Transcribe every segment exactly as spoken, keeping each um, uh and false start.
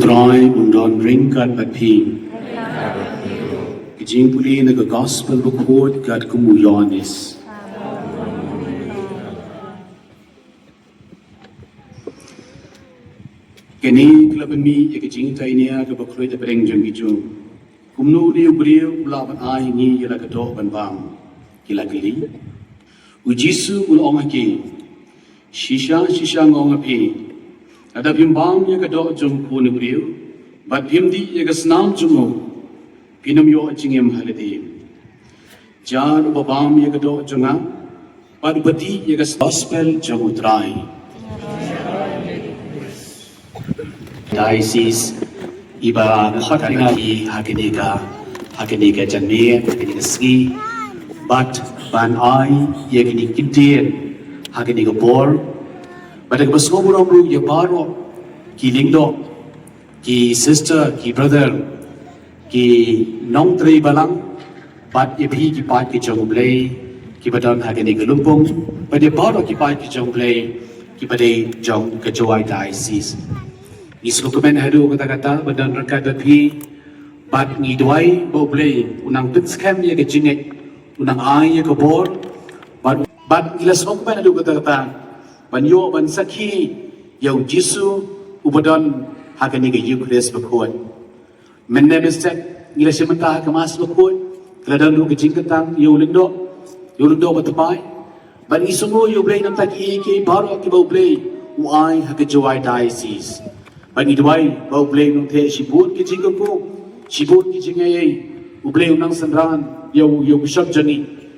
Trai un don ryngkat bad phi. Ka jingpule na ka Gospel bakhuid katkum u Ïoannis. Kane ka la pynmih ïa ka jingteinia kaba khluid hapdeng jong ki Jiw. Kumno une u briew u lah ban ai ïa ngi ïa la ka doh ban bam? Ki la kylli. U Jisu u la ong ha ki, shisha shisha nga ong ha phi, lada phim bam ïa ka doh jong u Khun u briew bad phim dih ïa ka snam jong u, phin ym ïoh jingim ha lade. Jar uba bam ïa ka doh jong nga bad uba dih ïa ka Gospel jong u Trai. Diocese iba khot ïa nga ha kane ka, ha kane ka janmiet, ha kane ka sngi, bad ban ai ïa kine ki ktien ha kane ka por. Bad kaba sngewbha ruh ïa baroh ki lyngdoh, ki sister, ki brother, ki nongtrei balang, bad ïa phi ki paid ki jong U Blei kiba don ha kane ka lympung, bad ïa baroh ki paid ki jong U Blei kiba dei jong ka Jowai Diocese. Ngi sngewkmen haduh katta katta ba don ryngkat bad phi, bad ngi duwai ba U Blei un nang pynskhem ïa ka jingngeit, un nang ai ïa ka bor, bad, bad ngi la sngewkmen haduh katta katta ban ïoh ban sakhi ïa U Jisu uba don ha kane ka Eucharist bakhuid. Mynne mynstep ngi la shim bynta ha ka Mass bakhuid, ka la don ruh ka jingkyrtang ïa u lyngdoh, ïa u lyngdoh bathymmai. Bad ngi sngew ïa U Blei namar ki ei ki ei baroh kiba U Blei u ai ha ka Jowai Diocese. Bad ngi duwai ba U Blei un nang theh shibun ki jingkyrkhu, shibun ki jingaiei. U Blei un nang synran ïa u, ïa u bishop jong ngi,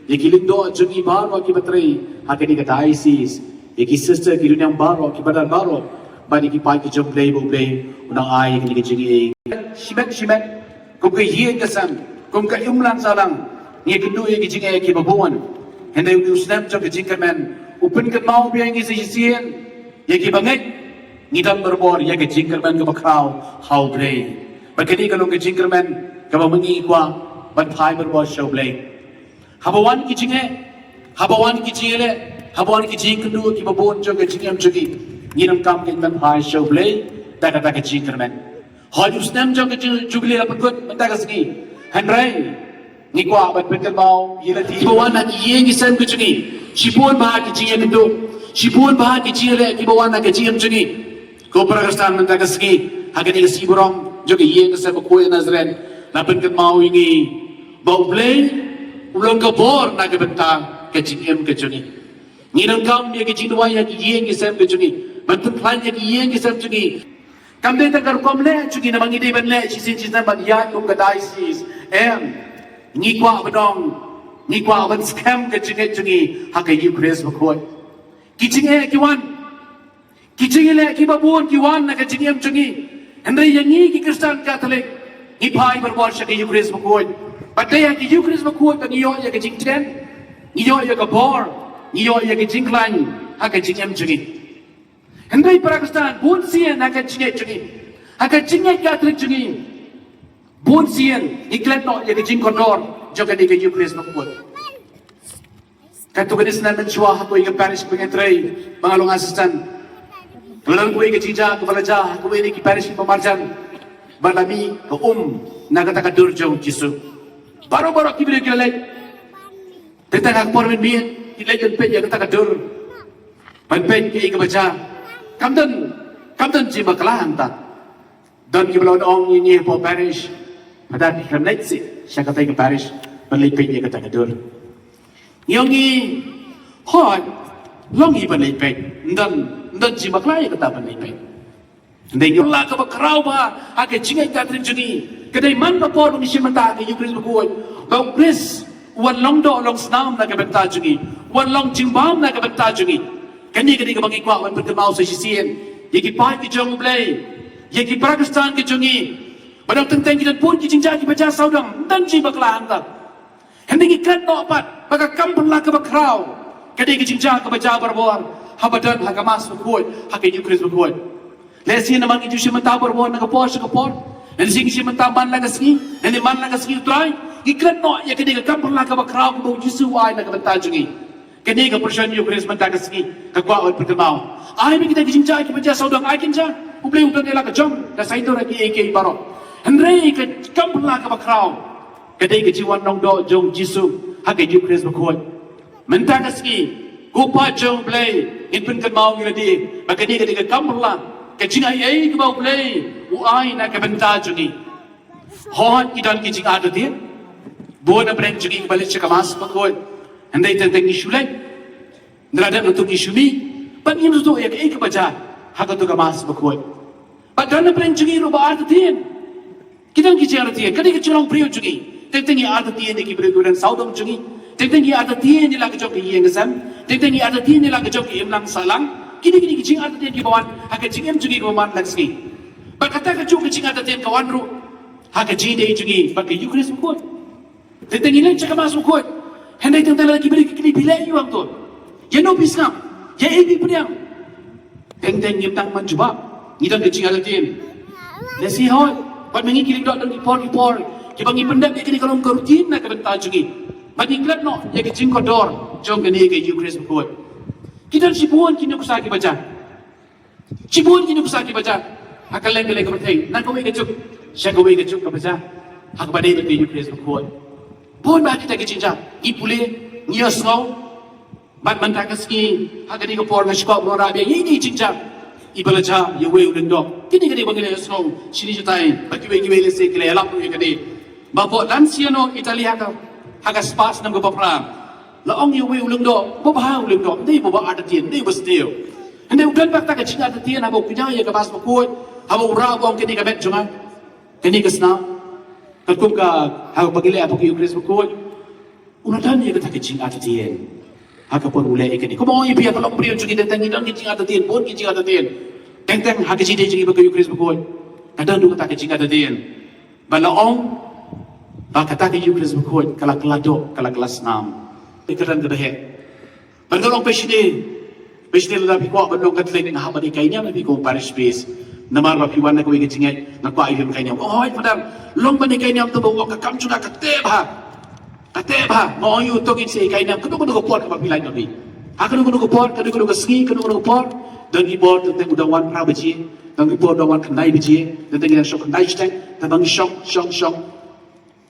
ïa ki lyngdoh jong ngi baroh kiba trei ha kane ka diocese, ïa ki sister ki rynïeng baroh, ki brother baroh, bad ïa ki paid ki jong U Blei, ba U Blei un nang ai ïa kane ka jingaiei. Shimet shimet, kum ka ïing ka sem, kum ka imlang sahlang, ngi kynduh ïa ki jingaiei kiba bun. Hynrei une u snem jong ka jingkyrmen u pynkynmaw biang ïa ngi sa shisien, ïa kiba ngeit ngi don barabor ïa ka jingkyrmen kaba khraw ha U Blei. Bad kane ka long ka jingkyrmen kaba ma ngi ngi kwah ban phai barabor sha U Blei. Haba wan ki jingeh, haba wan ki jingeh, haba wan ki jingkynduh kiba bun jong ka jingim jong ngi, ngi donkam ban phai sha U Blei da kata ka jingkyrmen. Hooid, u snem jong ka ju-, Jubili la pynkut mynta ka sngi. Hynrei ngi kwah ban pynkynmaw ïa lade kiba wan ha ki ïing ki sem ki jong ngi. Shibun bha ki jingïakynduh, shibun bha ki jingïaleh kiba wan ha ka jingim jong ngi. Ko para Khristan, mynta ka sngi ha kane ka sngi burom jong ka ïing ka sem bakhuid Nazareth, la pynkynmaw ïa ngi ba U Blei u long ka bor na ka bynta ka jingim ka jong ngi. Ngi donkam ïa ka jingduwai ha ki ïing ki sem ki jong ngi, ban pynkhlaiñ ïa ki ïing ki sem jong ngi. Kam dei tang ka rukom leh jong ngi namar ngi dei ban leh shisien shisien ban ïaid kum ka diocese. Em, ngi kwah ban ong, ngi kwah ban skhem ka jingngeit jong ngi ha ka Eucharist bakhuid. Ki jingeh ki wan, ki jingeh kiba bun ki wan na ka jingim jong ngi. Hynrei ïa ngi ki Khristan Katholik, ngi phai barabor sha ka Eucharist bakhuid. Bad dei ha ka Eucharist bakhuid ba ngi ïoh ïa ka jingtien, ngi ïoh ïa ka bor, ngi ïoh ïa ka jingkhlaiñ ha ka jingim jong ngi. Hynrei para Khristan, bun sien ha ka jingngeit jong ngi, ha ka jingngeit Katholik jong ngi, bun sien ngi klet noh ïa ka jingkordor jong kane ka Eucharist bakhuid. Katto katne snem mynshuwa ha kawei ka parish ba nga trei, ba nga long assistant, ka la don kawei ka jingjia kaba la jia ha kawei na ki parish ba marjan, ba la mih ka um na kata ka dur jong u Jisu. Baroh baroh ki briew ki la leit. Te tang ha ka por mynmiet ki leit ban peit ïa kata ka dur, ban peit kaei kaba jia. Kam don, kam don jingbakla hangta. Don kiba la ong ïa ngi hapoh parish, hato phi khlem leit seh sha katei ka parish ban leit peit ïa kata ka dur? Ngi ong ngi, hooid, long ngi ban leit peit. Ym don, ym don jingbakla ïa kata ban leit peit. Hynrei ngi la kaba khraw bha ha ka jingngeit Katholik jong ngi, ka dei man ka por ba ngi shim bynta ha ka Eucharist bakhuid, ba U Khrist u wan long doh long snam na ka bynta jong ngi, u wan long jingbam na ka bynta jong ngi. Kane ka dei kaba ngi kwah ban pynkynmaw sa shisien ïa ki paid ki jong U Blei, ïa ki para Khristan ki jong ngi. Ba dang teng teng ki don bun ki jingjia kiba jia sawdong, ym don jingbakla hangta. Hynrei ngi klet noh pat ba ka kam phylla kaba khraw ka dei ka jingjia kaba jia barabor haba don ha ka Mass bakhuid, ha ka Eucharist bakhuid. Lehse namar ngi ju shim bynta barabor na ka por sha ka por, lehse ngi shim bynta man la ka sngi, lehse man la ka sngi U Trai, ngi klet noh ïa kane ka kam phylla kaba khraw kaba U Jisu u ai na ka bynta jong ngi. Kane ka pyrshah Eucharist mynta ka sngi ka kwah ban pynkynmaw. Ai ba kita ki jingjia kiba jia sawdong ai kin jia. U Blei u don ïa la ka jong, da saiñdur ha kiei kiei baroh. Hynrei ka kam phylla kaba khraw ka dei ka jingwan nongdoh jong u Jisu ha ka Eucharist bakhuid. Mynta ka sngi, ko paid jong u Blei, ngin pynkynmaw ïa lade ba kane ka dei ka kam phylla, ka jingai ei kaba u Blei u ai na ka bynta jong ngi. Hooid, ki don ki jingartatien. Bun na pdeng jong ngi kiba leit sha ka Mass bakhuid, hynrei teng teng ngi shu leit. Ngi la dep ngi tuh ngi shu mih, bad ngim sngewthuh ïa kaei kaba jia ha kato ka Mass bakhuid. Bad don na pdeng jong ngi ruh ba artatien. Ki don ki jingartatien, ka dei ka jinglong briew jong ngi. Teng teng ngi artatien ïa ki briew kiba don sawdong jong ngi. Teng teng ngi artatien ïa la ka jong ka ïing ka sem. Teng teng ngi artatien ïa la ka jong ka imlang sahlang. Kine kine ki jingartatien kiba wan ha ka jingim jong ngi kaba man la ka sngi. Bad kata kajuh ka jingartatien ka wan ruh ha ka jingïadei jong ngi bad ka Eucharist bakhuid. Teng teng ngi leit sha ka Mass bakhuid, hynrei teng teng lada ki briew ki kylli, phi leh aiu hangto? Ïano phi sngap? Ïa ei phi pdiang? Teng teng ngim dang man jubab. Ngi don ka jingartatien. Lehse hooid, bad ma ngi ki lyngdoh don ki por ki por kiba ngi pyndep ïa kane ka long ka routine na ka bynta jong ngi. Bad ngi klet noh ïa ka jingkordor jong kane ka Eucharist bakhuid. Ki don shibun ki nuksa kiba jia. Shibun ki nuksa kiba jia ha kylleng kylleng ka pyrthei, na kawei ka juk sha kawei ka juk kaba jia ha kaba ïadei bad ka Eucharist bakhuid. Bun bah kita ki jingjia, ngi pule, ngi ïohsngew. Bad mynta ka sngi ha kane ka por nga sngewkwah ban wanrah biang ïa ine i jingjia iba la jia ïa uwei u lyngdoh. Kine ka dei ba ngi la ïohsngew shini shatai, bad kiwei kiwei lehse ki la ïalap ruh ïa kane. Ba hapoh Lanciano, Italy, ha ka, ha ka spah snem kaba phra, la ong ïa uwei u lyngdoh, uba bha u lyngdoh, ym dei uba artatien, ym dei uba sniew. Hynrei u don bad kata ka jingartatien haba u kñia ïa ka Mass bakhuid, haba u rah, ba u ong, kane ka met jong nga, kane ka snam. Katkum ka, haba ngi leh hapoh ka Eucharist bakhuid, u la don ïa kata ka jingartatien ha ka por u leh ïa kane. Kumba ong ïa phi, ha ka longbriew jong ngi teng teng ngi don ki jingartatien, bun ki jingartatien. Teng teng ha ka jingïadei jong ngi bad ka Eucharist bakhuid, ka don ruh kata ka jingartatien. Ba la ong ba kata ka Eucharist bakhuid ka la kylla doh, ka la kylla snam. Ka don kaba heh. Bad nga ong, phi shane, phi shane, lada phi kwah ban long Katholik, nga hap ban ïa kai niam ïa phi kum u parish priest. Namar ba phi wan na kawei ka jingngeit, nga kwah ïa phi ban kai niam. Hooid Father, long ban ïa kai niam, tang ba u ong ka kam jong nga ka teh bha. Ka teh bha. Nga ong ïa u, to ngin sa ïa kai niam kano kano ka por kaba phi lait ma phi. Ha kano kano ka por, kano kano ka sngi, kano kano ka por. Don ki por teng teng u dang wan phra baje, don ki por u dang wan khyndai baje, teng teng ngi dang shong khyndai shiteng, tang ba ngi shong shong shong.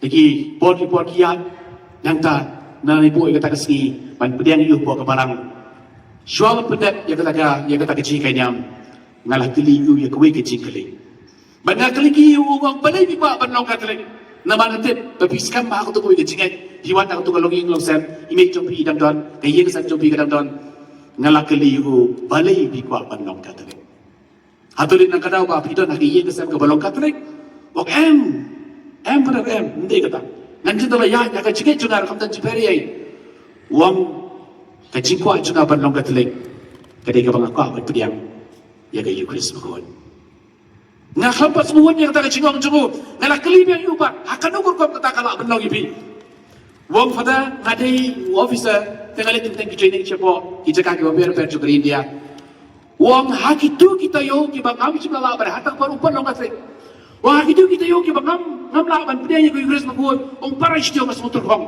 Da ki por ki por ki ïaid, nangta ngi buh ïa kata ka sngi ban pdiang ïa u hapoh ka balang. Shuwa ban pyndep ïa kata ka, ïa kata ka jingkai niam, nga la kylli ïa u ïa kawei ka jingkylli. Bad nga kylli ïa u, nga ong, balei phi kwah ban long Katholik? Namar nga tip ba phi skhem bha ha kato kawei ka jingngeit, phi wan na kato ka longïing longsem, i miej jong phi i dang don, ka ïing ka sem jong phi ka dang don. Nga la kylli ïa u, balei phi kwah ban long Katholik? Hato dei na ka daw ba phi don ha ka ïing ka sem kaba long Katholik? U ong, em, em, Father, em, ym dei kata. Ngan jin da la ïaid ha ka jingngeit jong nga ruh, khamtam jingpher ei ei. U ong, ka jingkwah jong nga ban long Katholik ka dei kaba nga kwah ban pdiang ïa ka Eucharist bakhuid. Nga khlem pat sngewhun ïa kata ka jingong jong u, nga la kylli biang ïa u pat, ha kano ka rukom kata ka lah ban long ïa phi? U ong, Father, nga dei u officer, te nga leit teng teng ki training shapoh ki jaka kiba pher pher jong ka ri India. U ong, ha kito ki taïew kiba ngam shym la lah ban, ha tang por u pat long Katholik. U ong, ha kito ki taïew kiba ngam, ngam lah ban pdiang ïa ka Eucharist bakhuid, u ong, para shi taïew nga sngewtyrkhong.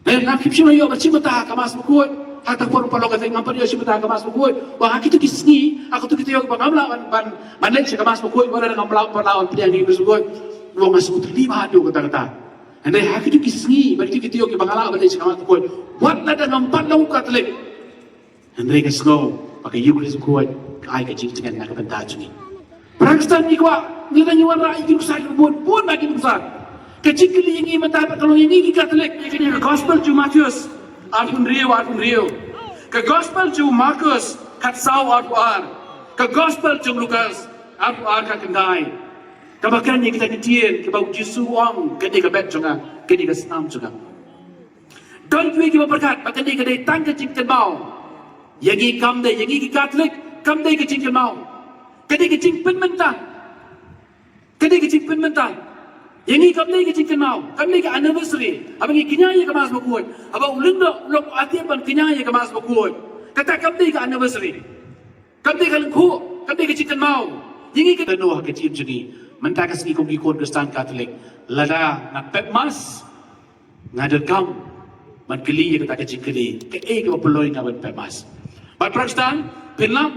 Te ngam shym la ïoh ban shim bynta ha ka Mass bakhuid, ha tang por u pat long Katholik, ngam pat ïoh shim bynta ha ka Mass bakhuid. U ong, ha kito ki sngi, ha kito ki taïew kiba ngam lah ban, ban, ban leit sha ka Mass bakhuid, wat la ngam lah, pat lah ban pdiang ïa ka Eucharist bakhuid, u ong, nga sngewtyrli bha haduh katta katta. Hynrei ha kito ki sngi bad kito ki taïew kiba nga lah ban leit sha ka Mass bakhuid, wat la ngam pat long Katholik, hynrei nga sngew ba ka Eucharist bakhuid ka ai ka jingtngen na ka bynta jong ngi. Para Khristan, ngi kwah, ngi dang, ngi wanrah ïa ki nuksa kiba bun, bun bha ki nuksa. Ka jingkylli ïa ngi mynta pat ka long, ïa ngi ki Katholik, ïa kane ka Gospel jong u Mathaios arphew hynriew, arphew hynriew. Ka Gospel jong u Markos khatsaw, arphew ar. Ka Gospel jong u Lukas arphew ar, khatkhyndai. Kaba kren ïa kita ki ktien kiba u Jisu u ong, kane ka met jong nga, kane ka snam jong nga. Don kiwei kiba pyrkhat ba kane ka dei tang ka jingkynmaw. Ïa ngi kam dei, ïa ngi ki Katholik, kam dei ka jingkynmaw. Ka dei ka jingpynmynta. Ka dei ka jingpynmynta. Ïa ngi kam dei ka jingkynmaw, kam dei ka anniversary. Haba ngi kñia ïa ka Mass bakhuid, haba u lyngdoh u long atiar ban kñia ïa ka Mass bakhuid, kata kam dei ka anniversary. Kam dei ka lyngkhuh, kam dei ka jingkynmaw. Ïa ngi ka, kano ha ka jingim jong ngi mynta ka sngi kum ki khun Khristan Katholik, lada nga pep Mass, nga donkam ban kylli ïa kata ka jingkylli, kaei kaba pynlong ïa nga ban pep Mass? Bad para Khristan, phin lap,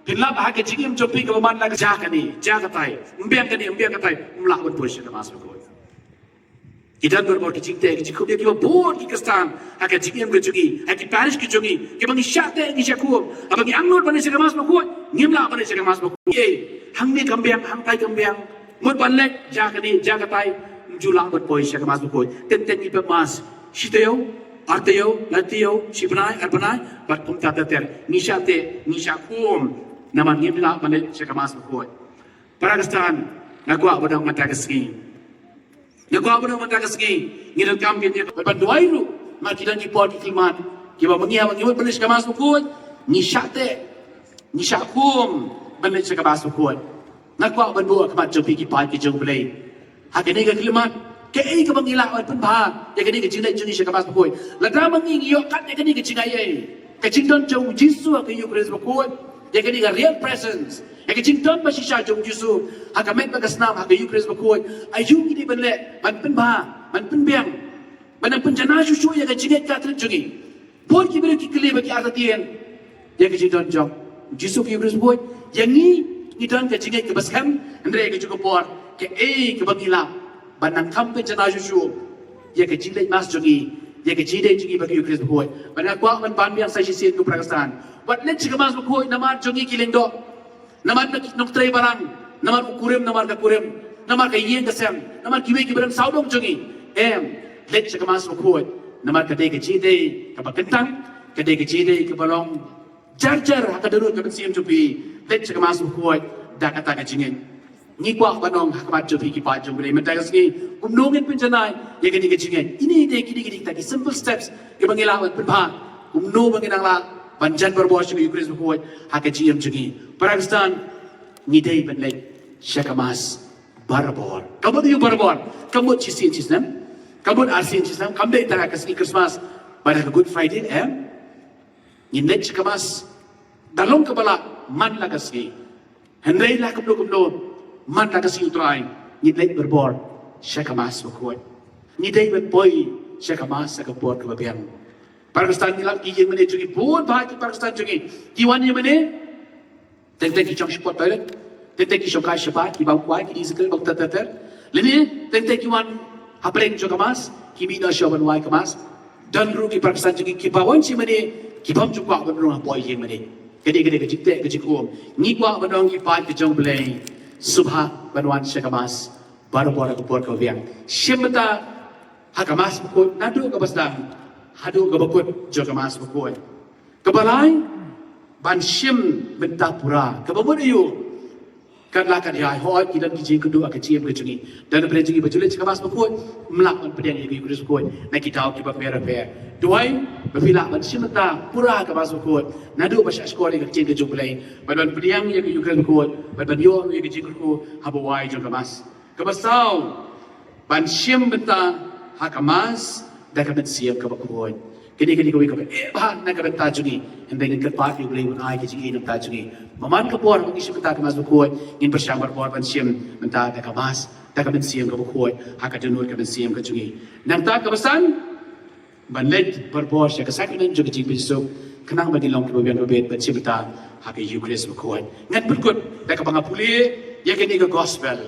Pynlap ha ka jingim jong phi kaba man la ka ja kane, ja katai, ym biang kane, ym biang katai, ym lah ban poi sha ka Mass Bakhuid. Ki don barabor ki jingteh, ki jingkhublei kiba bun ki Khristan ha ka jingim ka jong ngi, ha ki parish ka jong ngi, kiba ngi shah teh, ngi shah khum, haba ngi angnud ban leit sha ka Mass Bakhuid, ngim lah ban leit sha ka Mass Bakhuid. Ei, hangne kam biang, hangtai kam biang, mut ban leit, ja kane, ja katai, ym ju lah ban poi sha ka Mass Bakhuid. Teng teng ngi pep Mass shi taïew, ar taïew, lai taïew, shi bnai, ar bnai, bad kumta ter ter. Ngi shah teh, ngi shah khum, namar ngim lah ban leit sha ka Mass Bakhuid. Para Khristan, nga kwah ban ong mynta ka sngi, nga kwah ban ong mynta ka sngi, ngi donkam kane ka ban duwai ruh namar ki don ki por ki khyllipmat kiba ma ngi haba ngi mut ban leit sha ka Mass Bakhuid, ngi shah teh, ngi shah khum ban leit sha ka Mass Bakhuid. Nga kwah ban buh ha khmat jong phi ki paid ki jong U Blei ha kane ka khyllipmat, kaei kaba ngi lah ban pynbha ïa kane ka jingleit jong ngi sha ka Mass Bakhuid. Lada ma ngi ngi ïoh kat ïa kane ka jingaiei, ka jingdon jong U Jisu ha ka Ïukharist Bakhuid, ïa kane ka real presence, ïa ka jingdon ba shisha jong U Jisu ha ka met bad ka snam ha ka Ïukharist Bakhuid, aïu ngi dei ban leh, ban pynbha, ban pynbiang, ban nang pynjanai shuh shuh ïa ka jingngeit Katholik jong ngi? Bun ki briew ki kylli bad ki artatien ïa ka jingdon jong U Jisu ha ka Ïukharist Bakhuid. Ïa ngi, ngi don ka jingngeit kaba skhem, hynrei ha kajuh ka por, kaei kaba ngi lah ban nang kham pynjanai shuh shuh ïa ka jingleit Mass jong ngi, ïa ka jingdei jong ngi bad ka Ïukharist Bakhuid? Bad nga kwah ban ban biang sa shisien ko para Khristan, wat leit sha ka Mass Bakhuid namar jong ngi ki lyngdoh, namar ngi ki nongtrei balang, namar u kurim, namar ka kurim, namar ka ïing ka sem, namar kiwei kiba don sawdong jong ngi. Em, leit sha ka Mass Bakhuid namar ka dei ka jingdei kaba kyntang, ka dei ka jingdei kaba long jar jar ha ka dohnud ka mynsiem jong phi. Leit sha ka Mass Bakhuid da kata ka jingngeit. Ngi kwah ban ong ha khmat jong phi ki paid jong U Blei mynta ka sngi, kumno ngin pynjanai ïa kane ka jingngeit? Ine i dei, kine ki dei kita ki simple steps kiba ngi lah ban pynbha kumno ba ngin nang lah ban jan barabor sha ka Ïukharist Bakhuid ha ka jingim jong ngi. Para Khristan, ngi dei ban leit sha ka Mass barabor. Ka mut aïu barabor? Ka mut shisien shisnem, ka mut arsien shisnem, kam dei tang ha ka sngi Christmas bad ha ka Good Friday, em? Ngin leit sha ka Mass da long kaba lah man la ka sngi. Hynrei la kumno kumno, man la ka sngi U Trai, ngin leit barabor sha ka Mass Bakhuid. Ngi dei ban poi sha ka Mass ha ka por kaba biang. Para Khristan, ngi lap ki ïing mane jong ngi, bun bah ki para Khristan jong ngi ki wan ïing mane. Teng teng ki shong shapoh toilet, teng teng ki shong kai shabar, ki bam kwai, ki dih zikir bad ter ter ter. Lane teng teng ki wan hapdeng jong ka Mass, ki mih noh shuwa ban wai ka Mass. Don ruh ki para Khristan jong ngi kiba wan shi mane, ki bym ju kwah ban rung hapoh ïing mane. Ka dei, ka dei ka jingteh ka jingkhum. Ngi kwah ban ong ki paid ka jong U Blei, sngewbha ban wan sha ka Mass barabor ha ka por kaba biang. Shim bynta ha ka Mass Bakhuid naduh kaba sdang haduh kaba kut jong ka Mass Bakhuid. Kaba lai, ban shim bynta pura. Kaba mut aïu? Kat la kat ïai, hooid ki don ki jingkynduh ha ka jingim ka jong ngi. Don na pdeng jong ngi ba ju leit sha ka Mass Bakhuid, ym lah ban pdiang ïa ka Ïukharist Bakhuid na ki daw kiba pher bapher. Duwai ba phi lah ban shim bynta pura ha ka Mass Bakhuid naduh ba shah shkor ïa ka ktien ka jong U Blei, bad ban pdiang ïa ka Ïukharist Bakhuid, bad ban ïoh ruh ïa ka jingkyrkhu haba wai jong ka Mass. Kaba saw, ban shim bynta ha ka Mass da ka mynsiem kaba khuid. Kane ka dei kawei kaba eh bha na ka bynta jong ngi. Hynrei ngin kyrpad ïa U Blei un ai ka jingïeit na ka bynta jong ngi. Ba man ka por ba ngi shim bynta ha ka Mass Bakhuid, ngin pyrshang barabor ban shim bynta da ka Mass da ka mynsiem kaba khuid ha ka dohnud ka mynsiem ka jong ngi. Nangta kaba san, ban leit barabor sha ka sakramen jong ka jingpynsuk, khnang ba ngin long kiba biang kiba bit ban shim bynta ha ka Ïukharist Bakhuid. Ngan pynkut da kaba nga pule ïa kane ka gospel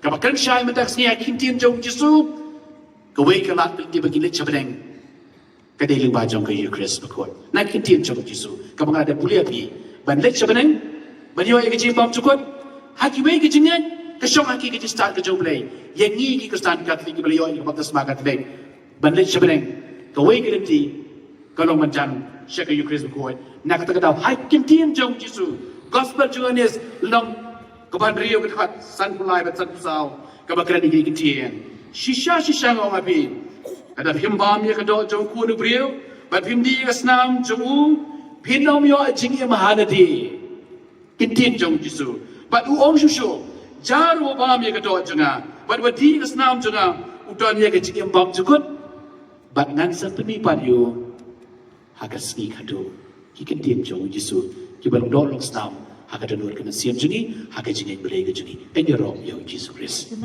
kaba kren shai mynta ka sngi ha ki ktien jong U Jisu. Kawei ka lad ka lynti ba ngin leit sha bneng ka dei lyngba jong ka Ïukharist Bakhuid. Na ki ktien jong U Jisu kaba nga da pule ïa phi, ban leit sha bneng, ban ïoh ïa ka jingbymjukut ha kiwei ka jingngeit ka shong ha ki ka jingstad ka jong U Blei. Ïa ngi ki Khristan Katholik kiba la ïoh ïa ka baptisma Katholik, ban leit sha bneng, kawei ka lynti ka long ban jan sha ka Ïukharist Bakhuid. Na kata ka daw ha ki ktien jong U Jisu, Gospel jong u Ïoannis lynnong kaba hynriew, ka dkhot sanphew lai bad sanphew saw, kaba kren ïa kine ki ktien: Shisha shisha nga ong ha phi, lada phim bam ïa ka doh jong u Khun u briew bad phim dih ïa ka snam jong u, phin ym ïoh jingim ha lade. Ki ktien jong U Jisu. Bad u ong shuh shuh, jar uba bam ïa ka doh jong nga bad uba dih ïa ka snam jong nga, u don ïa ka jingim bymjukut, bad ngan sa pynmih pat ïa u ha ka sngi khatduh. Ki ktien jong U Jisu kiba long doh long snam ha ka dohnud ka mynsiem jong ngi, ha ka jingngeit Blei ka jong ngi. Ngin ïaroh ïa U Jisu Khrist.